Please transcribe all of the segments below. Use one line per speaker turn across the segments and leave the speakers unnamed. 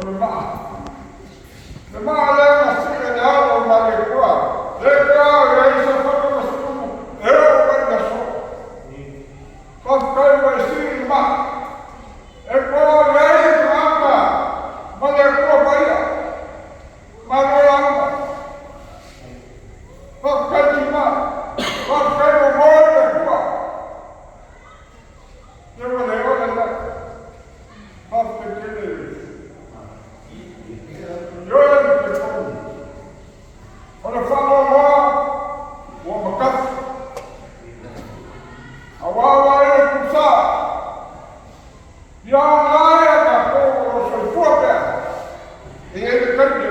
Le maa. Le maa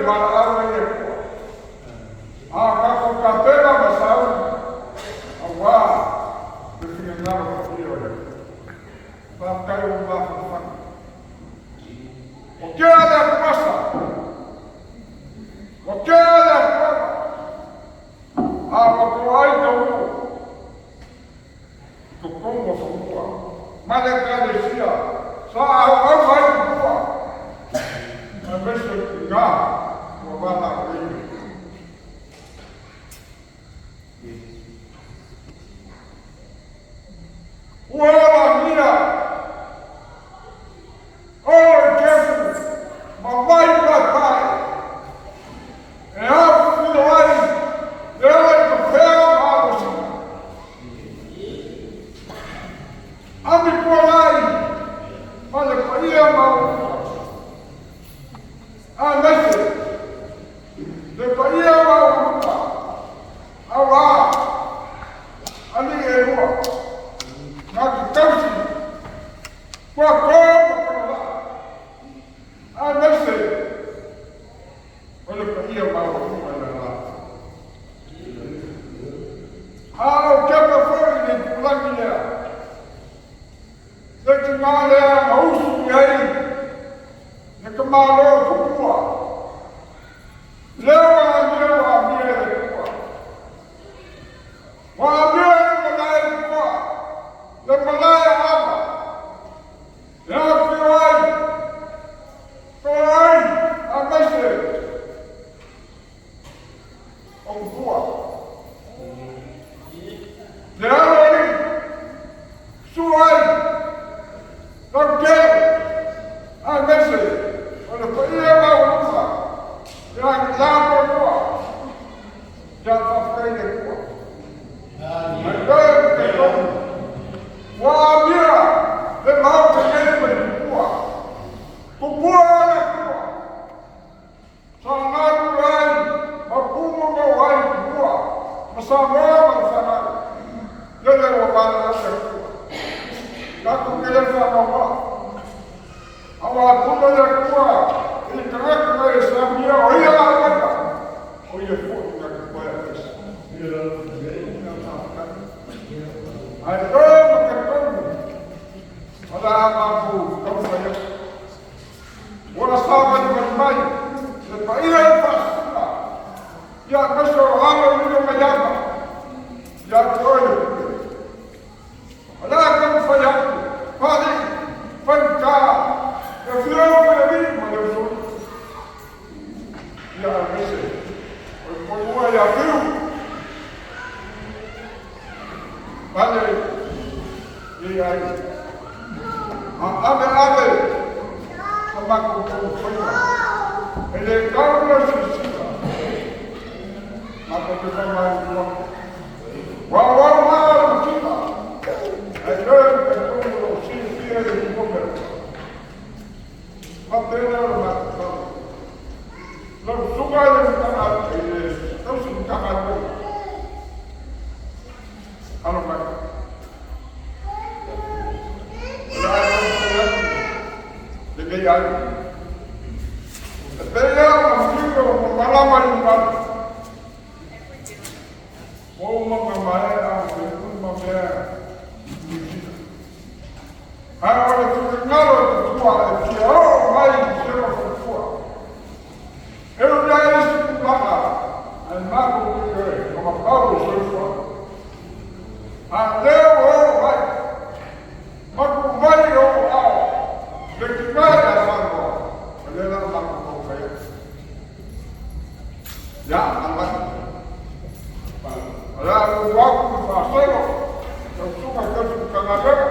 valaau ai le Atua. A tatou tapena ma sauni aua le finagalo paia o le Atua. Faafetai ua mafanafana. Ua tea le atuvasa, ua tea le atuaga, a ua toai taunuu i totonu o fanua ma le Ekalesia sa auauna ai tupua aemaise tina ua valaauina. Ua lagia o i kefu ma vai paepae e afifio ai le ala i tafea ma alosina. Ami pualai ma le paia maualuga, aemaise le paia maualuga aua alii e lua, na te tausi Tuato ma Tonolaa, aemaise o le paia maualuga i lana A o kepa foi i le itulagi lea, le tina lea na usu i ai le tamalo tupua, lea ua amia ua amia e le Atua. Ua amia e le malae i toa, le malae a ava, e afio ai, toa ai, aemaise o tupua. Le alo alii, susu ai, lautele, aemaise o le paia maualuga ia i latou ia faafetai le Atua. Mai oe ma talitonu, ua amia le Maota nei ma le tupua, tupua o le Atua, sa galulue ai ma pumumau ai tupua ma Samoa ma le fanau, lele ua valaau le Atua. Tatou te le faanoanoa, aua pule le Atua i le tagata na ia samia o ia auauna, o ia foi na te toe aveese. Ae oe ma talitonu, o le a matou taumafai atu. Ua savalivali mai le paia i le faasisina, ia aemaise o alo i luma mai ama, ia te oe le pule. O le a taumafai atu, faalii, faigata, e afio mai alii ma le usoalii. Ia aemaise o le toalua ia Fiu, Pale i ai. A ave ave sa matou taumafaiga, e le tau le silasila, matou te faamalulu atu. Ua auau lava le mativa, ae toe talitonu o lo o silafia e le Atua mea uma. Faapena le matou tala. Lau susuga i le Matagaluega, i le tausi Matagaluega, alo mai. O le a taumafai atu lenei aiga. E pei lava ona manino ma malama i mamalu. Ua uma ona maea ona uma mea i Niu Sila. Ae o le finagalo o le Atua e fia oo mai i si ona faletua. E ui lava i isi tulaga, ae matou te toe maumau le soifua. A o lea ua oo mai, ma tuu mai i ou aao le tina ia Samoa, o lea la matou taumafai atu. Ia, alai. O le a ou atu i faasolo, lau susuga i tausi Matagaluega.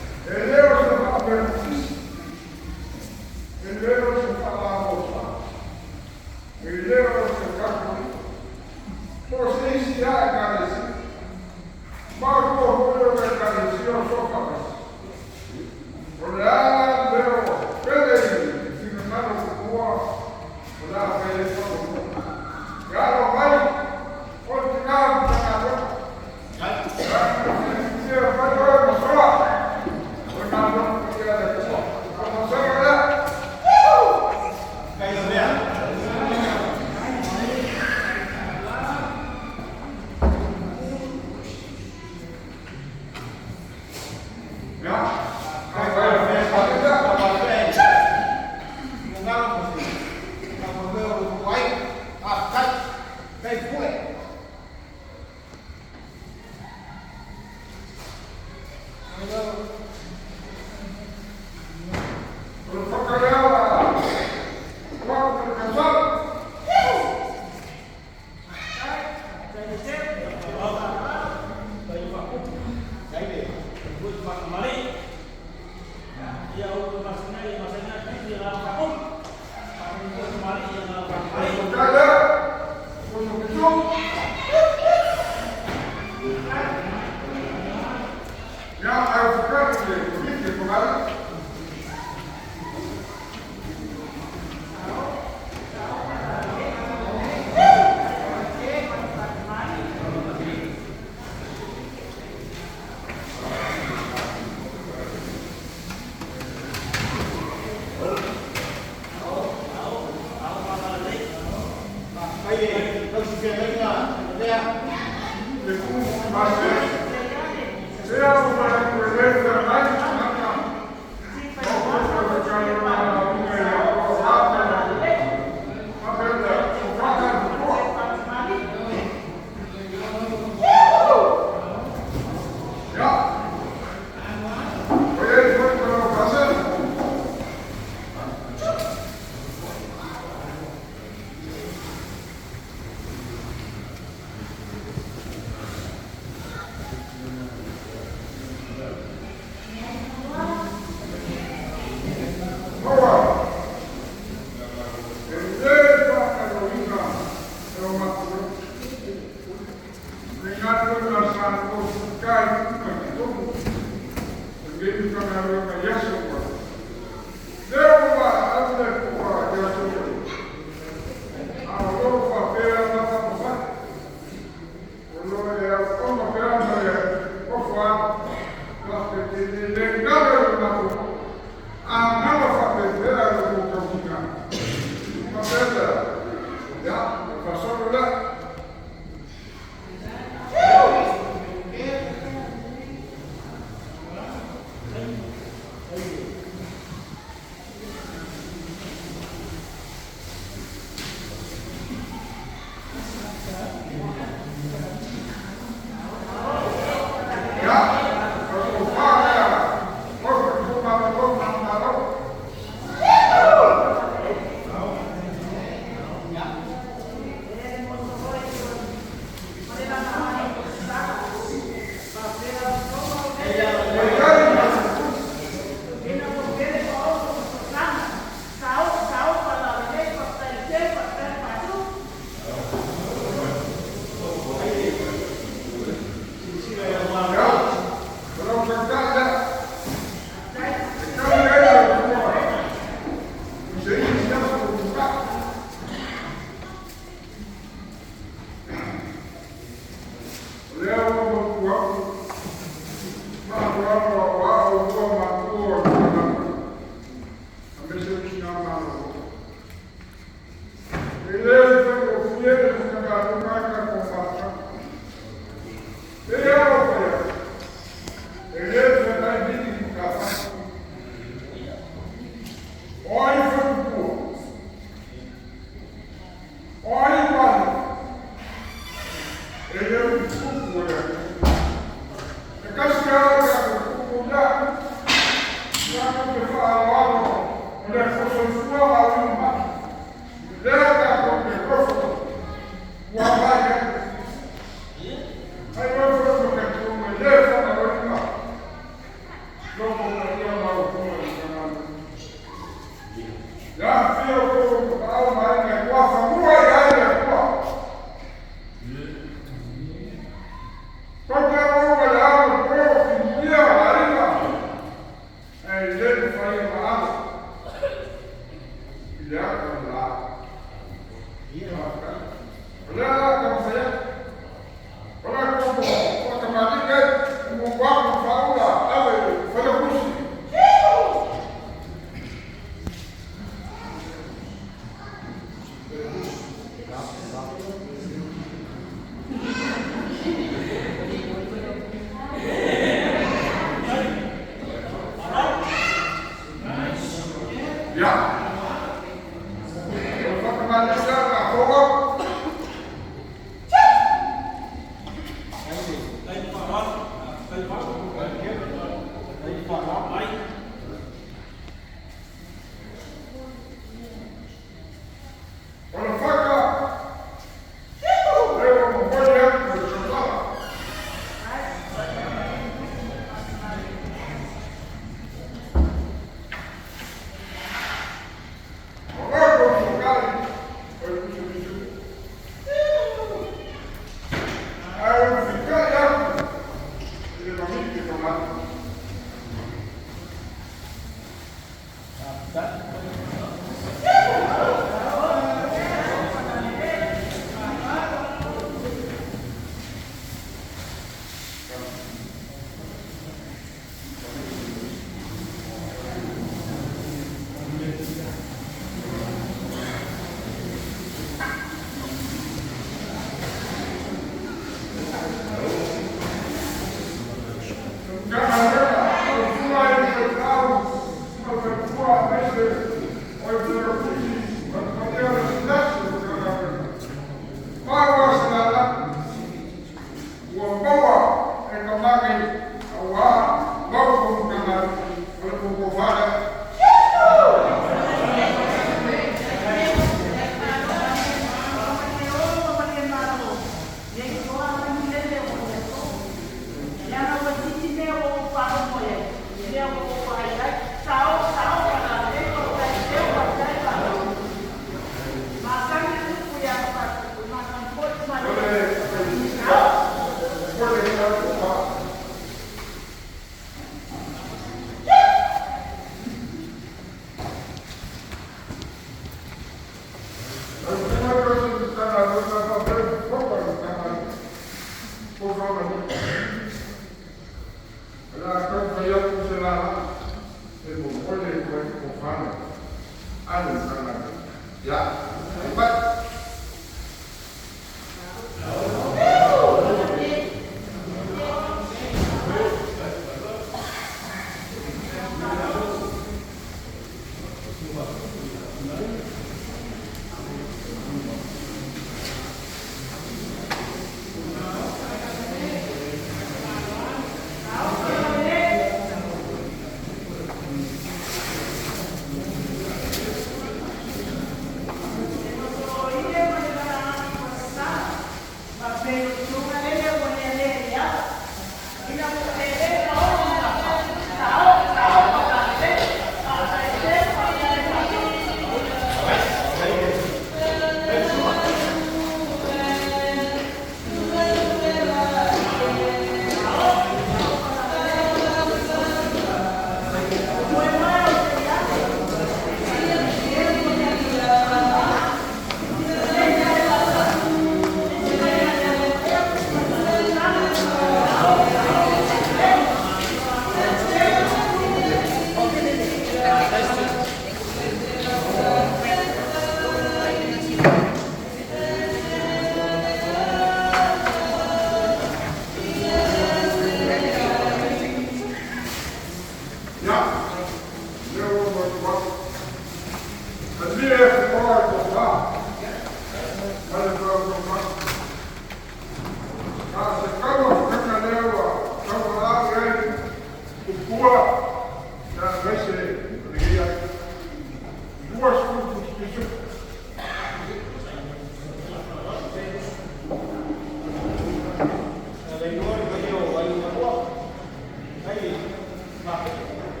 Ai,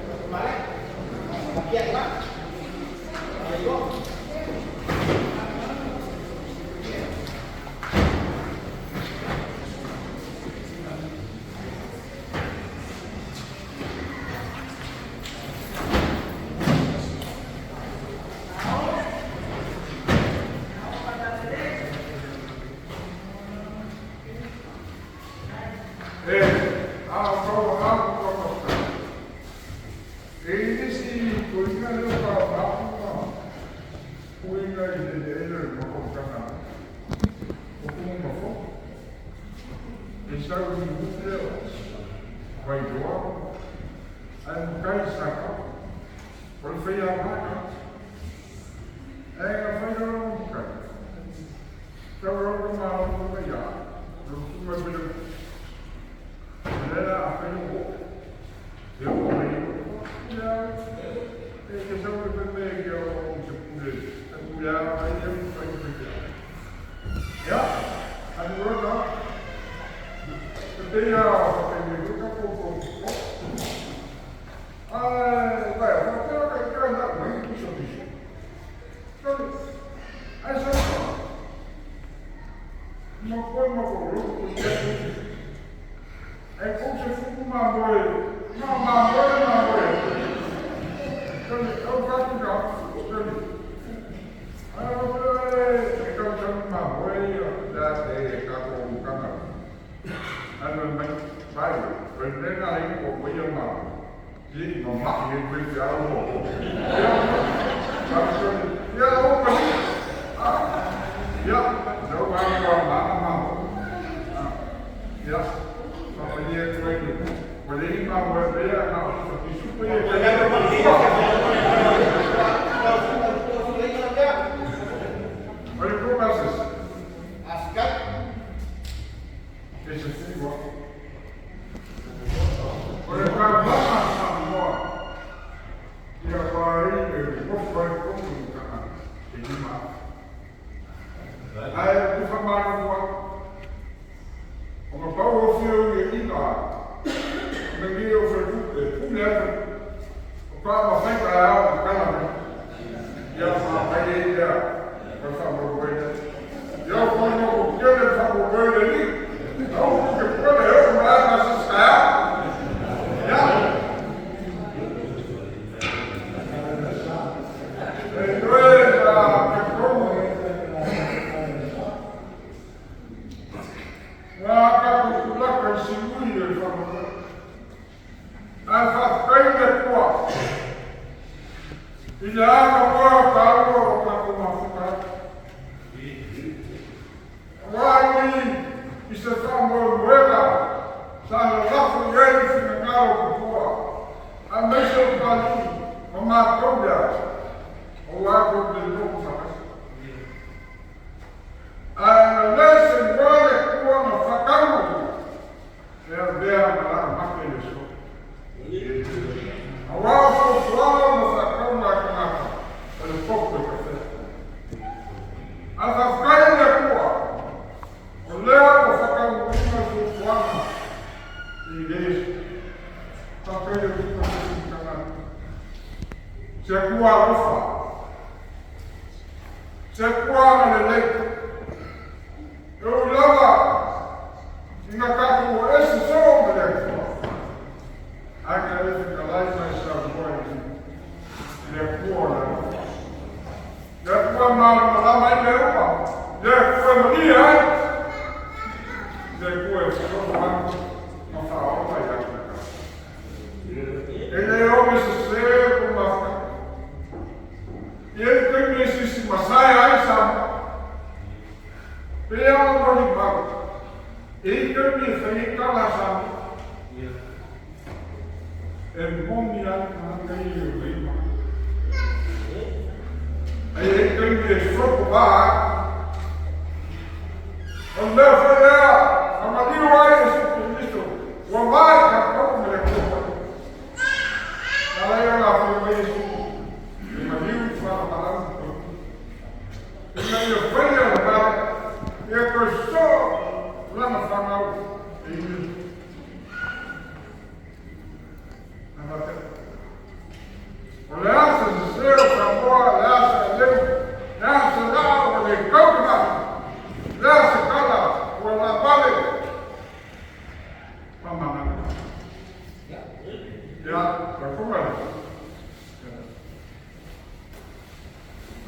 O le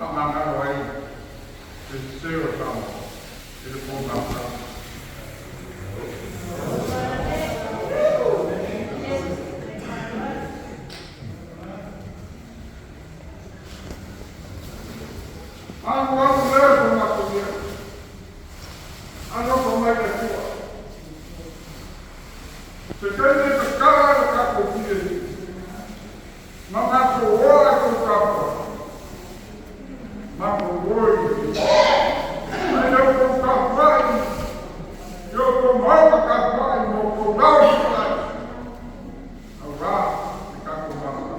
Faamagalo ai le sese o Samoa i le po mafutaga. Alu alu lea so matou ia. Alofa mai le Atua. Se taimi e tatala le tatou filemu ma matou o a tou tapuai. Matou o i le filemu. Ae le o tou tapuai i o outou maota tapuai ma outou laosilai aua le tatou mafutaga.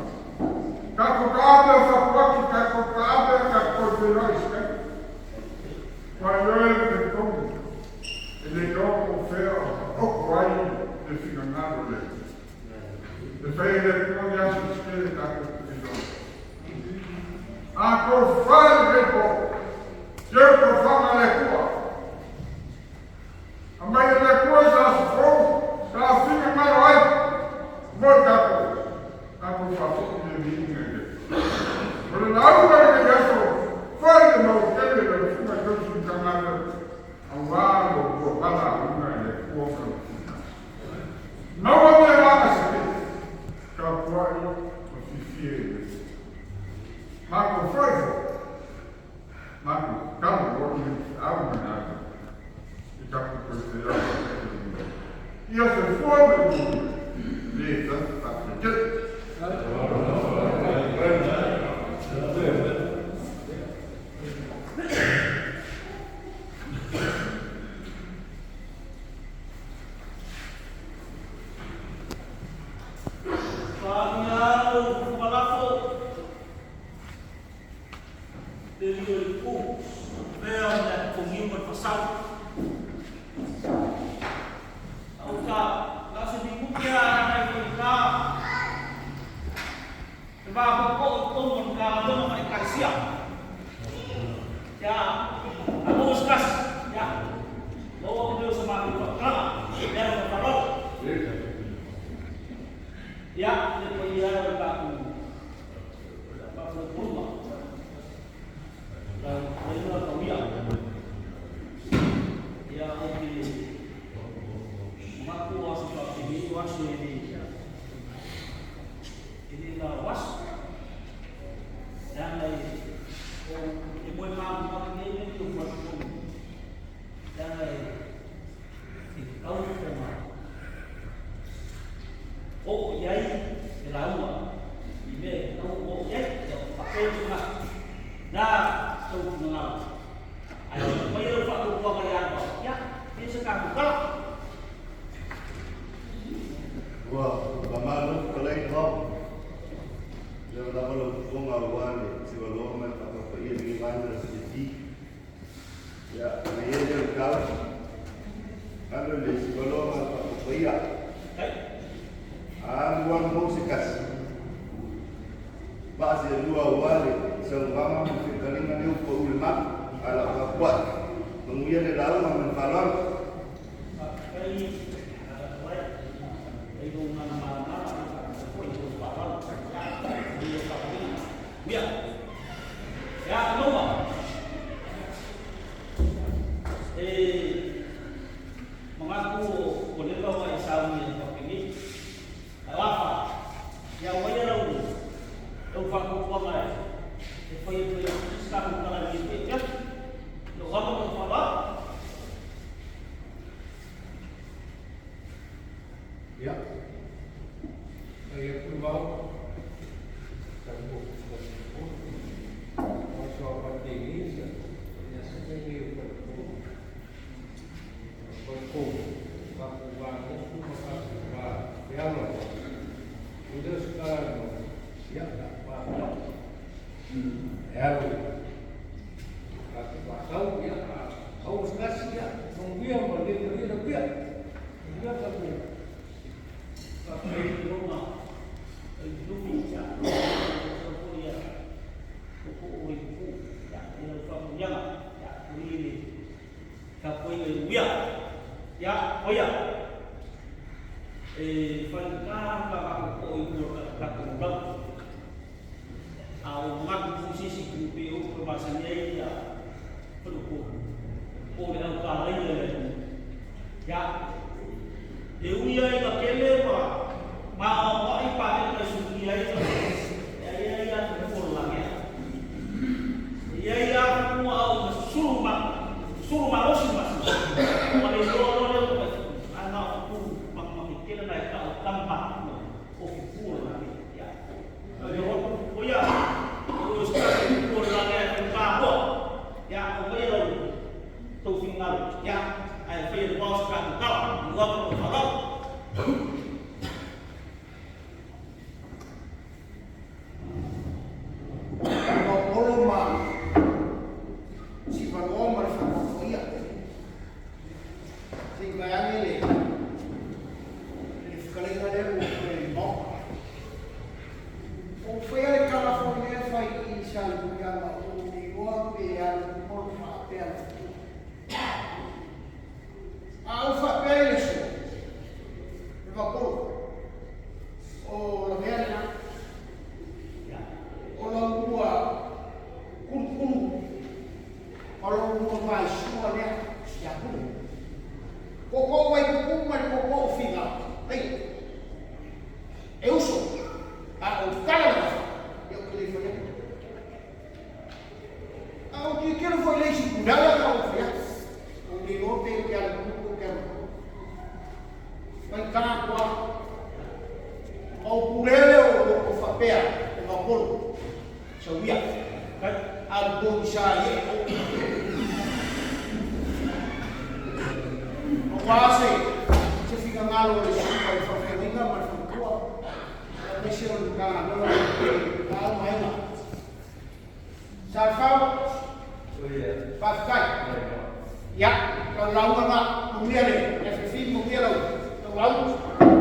Tatou taape o fatuati, tatou taape a tatou toe feiloai i se taimi. Ua ioe ma talitonu e le iloa po o fea o taoto ai le finagalo o le Atua. E fai e le Atua ni aso se tele tatou te feiloai. A tofa i lenei po, seu tofaga a le Atua. Aumai e le Atua se aso fou sa finagalo ai mo i tatou, tatou faafoi le viiga i le Atua. O le lauga i lenei aso, fai le mautele lau Susuga i tausi Matagaluega, aua lo oulua valaauina i le Atua ma lona finagalo. Maua le agaga sese, tapuai ma fiafia i le Atua. Matou foi foi, matou tatalo loa i le feau ma le alo i tatou toe feiloai i le manuia. Ia soifua ma ia manuia, le faafetai tele.
Faaalia lau malafo le lio i pu mea o le togiu ma le fasau. Au ta la se minute a nai ko ka e va ko ko ko mo ka lo ma eklesia. Ya, ako uskas. Ya. O o Deus sa mga ko. Ya, mo parol. Ya, le ko ia o ka ku. Pa ko puma. La le no ka ia. Ya o ki maku o sa pa ki o aso ini. Ini la was. Ya ngai o e moe ma ma nei nei tu ma tu. Ya ngai i kau ko ma. O iai e laua i me kau o iai e pa ke tu na. Na tau tu na. Ai mai ro fa ko ka ya ba. Ya, ni se ka ku kala.
Ua pamalo kalai no. Leo lava lo fonga wale se wa lo ma pa pa ia ni vai na se ti. Ya, na ia le kau. Alo le se wa lo ma pa pa ia.
Kai.
Alu wan mo se kas. Ba se lua wale sa ngama mo se kalinga ne ko ulma ala ka kuat. Menguia le lau ma men falon.
Kai wai. Ai do na ma na ko i ko pa pa. Ni pa pa. Ya. Ya, no ma. Eh mengaku boleh bawa isau ni pa ini. Alafa. Ya wai lau. Lau fa ko ko mai. E foi foi está com kala ni ya. Lo vamos ko pa ba.
Ya. Saya pulau Sanggup Masa pandemi ya saya berku Pakuwa itu maka ya loh. Udah sekarang ya tak apa. Ya loh. Tapi tahu ya kau kasih ya nunggu yang balik dia lebih. Dia tapi
Kai roma. Ai lumi ya. Ko ya. Ko ko oi ku. Ya, ni lau fa ya. Ya, ni ni. Ka ko i ya. Ya, o ya. E fa ka ka ka ko i ku ka ka ko ba. Au ngaku sisi ku pe o masani ai ia faleupolu po o le au tālaia i le atunuu. Ia, e ui lava ina tele ma maoaoai paleta e suluia ai le e ai ai lava le fololagea. E i ai lava fanua au ina susulu ma susulu malosi le masina, ona le iloa loa lea o tamaiti ae na o fetu makemaketetele na e tau o tama matutua o fetu o le lagea. Ia, o ia, o se tasi o fetu o le lagea e faigata loa. Ia, aumaia lau tou finagalo, ia, ae faia i le vao se tatou tala, i lou ava ma lou faaaloalo.
Olo ma Sivaloa ma le faatautaia. Se i vaeane le fetalaiga lea ua fai i le Maota. Ua ou faia le tala foi lea e fai i i Salemuliaga, ua ou le iloa pe alu polo faapea le fetu'i. A ou faapea i le aso, le vapolo, o lavea lena, o lau lua kulukulu, o lau lua vaisua lea ia Pule. Tootoo Vaitupu ma le tootoo o Figa, ei, e uso, a o tala le gafa, ia ou te le fai atu. A ou tilotilo foi i le isi tulaga na ou fai atu, ou le iloa pe ou te alu i luma pe ou te alu i tua. Faigata atu lava. Ma ou pulea lea o o faapea, o Mapolo, Sauia, alu pogisa ai e o. Aua se se finagalo o le susuga i le faafeagaiga ma le faletua, aemaise o le Matagaluega o le Vaega. Salefao, faafetai. Ia, lau lauga lena, manuia le afiafi, manuia lau lauga.